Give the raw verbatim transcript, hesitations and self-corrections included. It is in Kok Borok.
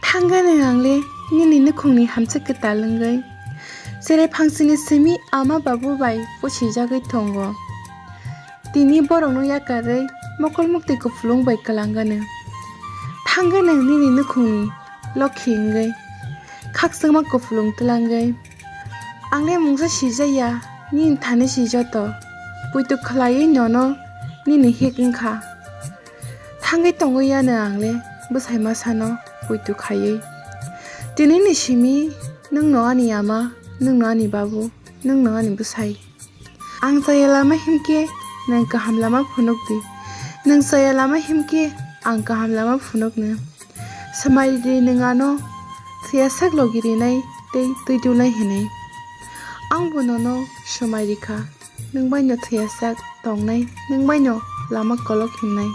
Thangano ang le nini nukhungni hamchwk kwtal wngwi, cherai phangsini simi ama babu bai pusijagwi tongo. Tini borokno yakarwi mokol muktwi kupulung bai kwlangano. Thangano nini nukhungni lokhi wngwi, khakchangma kupulung twlangwi. Ang le mungsa sijaya, nini thani si joto. Puitu khlaiwi nono nini hik wngkha. Thangwi tongwi yano ang le bwsai masano puitu khaiwi. Tinini simi nwngno ani ama, nwngno ani babu, nwngno ani bwsai. Ang chaya lama himkhe nwng kaham lama phunukdi. Nwng chaya lama himkhe ang kaham lama phunukno. Swmai ridi nwng ano thwiyasak logi rinai tei twi dulnai hinwi. Ang bo nono swmai rikha, nwng baino thwiyasak tongnai, nwng baino lama kolok himnai.